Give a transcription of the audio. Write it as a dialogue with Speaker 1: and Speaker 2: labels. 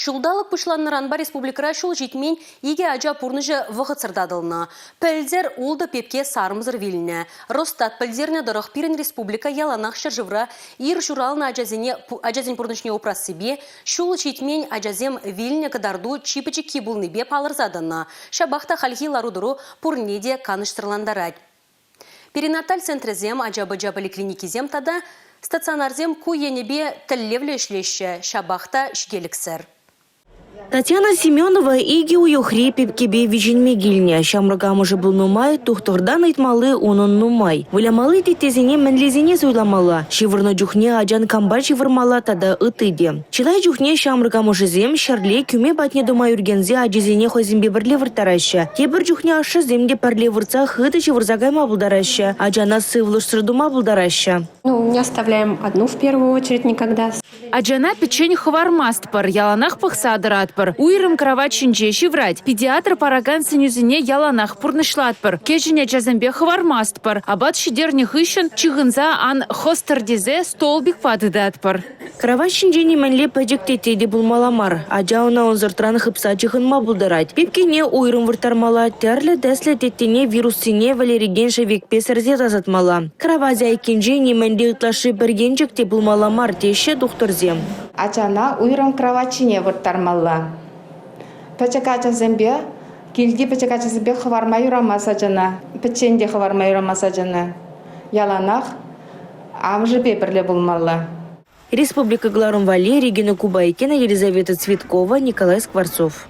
Speaker 1: Ҫулталӑк пуҫланнӑранпа республикӑра ҫул ҫитмен икӗ ача пурнӑҫӗ вӑхӑтсӑр татӑлнӑ. Пӗлтӗр ултӑ пепке сарӑмсӑр вилнӗ. Росстат пӗлтернӗ тӑрӑх, пирӗн республика яланах ҫӗршывра ир ҫуралнӑ ачасене ачасен пурнӑҫне упрассипе ҫул ҫитмен ачасем вилнӗ кӑтарту чи пӗчӗкки пулнипе палӑрса тӑнӑ. Ҫапах та хальхи лару-тӑру пурне те канӑҫсӑрлантарать. Перинаталь центрӗсем, ача-пӑча поликлиникисем тата стационарсем ку енӗпе тӗллевлӗ ӗҫлеҫҫӗ, ҫапах та ҫителӗксӗр.
Speaker 2: Татьяна Семенова икӗ уйӑхри пепкепе виҫӗнме килнӗ. Ҫамрӑк амӑшӗ пулнӑ май тухтӑртан ыйтмалли унӑн нумай. Вылямалли теттесене мӗнлисене суйламалла, ҫывӑрнӑ чухне ачан кампа ҫывӑрмалла тата ытти те. Чылай чухне ҫамрӑк амӑшӗсем ҫӗрле кӳме патне тӑма ӳркенсе ачисене хӑйсемпе пӗрле вырттараҫҫӗ. Тепӗр чухне ашшӗсем те пӗрле выртса хытӑ ҫывӑрса кайма пултараҫҫӗ, ачана сывлӑшсӑр тума пултараҫҫӗ.
Speaker 3: Ну, не оставляем одну в первую очередь никогда.
Speaker 4: Ачана пӗччен хӑвармастпӑр, яланах пӑхса тӑратпӑр. Уйрӑм кравать ҫинче ҫыврать. Педиатр паракан сӗнӳсене яланах пурнӑҫлатпӑр. Кӗҫӗн ачасемпе хӑвармастпӑр. Апат ҫитернӗ хыҫҫӑн чыхӑнса ан хӑстӑр тесе столбикпа тытатпӑр.
Speaker 2: Кравать ҫинче нимӗнле пӗчӗк тетте те пулмалла мар. Ача ӑна ӑнсӑртран хыпса чыхӑнма пултарать. Пепкене уйрӑм вырттармалла, тӗрлӗ тӗслӗ теттене вируссене вӗлерекен шӗвекпе сӗрсе тасатмалла. Кравать айккинче нимӗнле ытлашши пӗркенчӗк те пулмалла мар теҫҫӗ тухтӑрсем.
Speaker 5: Ачана уйрӑм кравать ҫине вырттармалла. Пӗчӗк ачасемпе, килти пӗчӗк ачасемпе хӑварма юрамасть ачана, пӗччен те хӑварма юрамасть ачана. Яланах амӑшӗпе пӗрле пулмалла.
Speaker 2: Республика кӑларӑм валли Регина Кубайкина, Елизавета Цветкова, Николай Скворцов.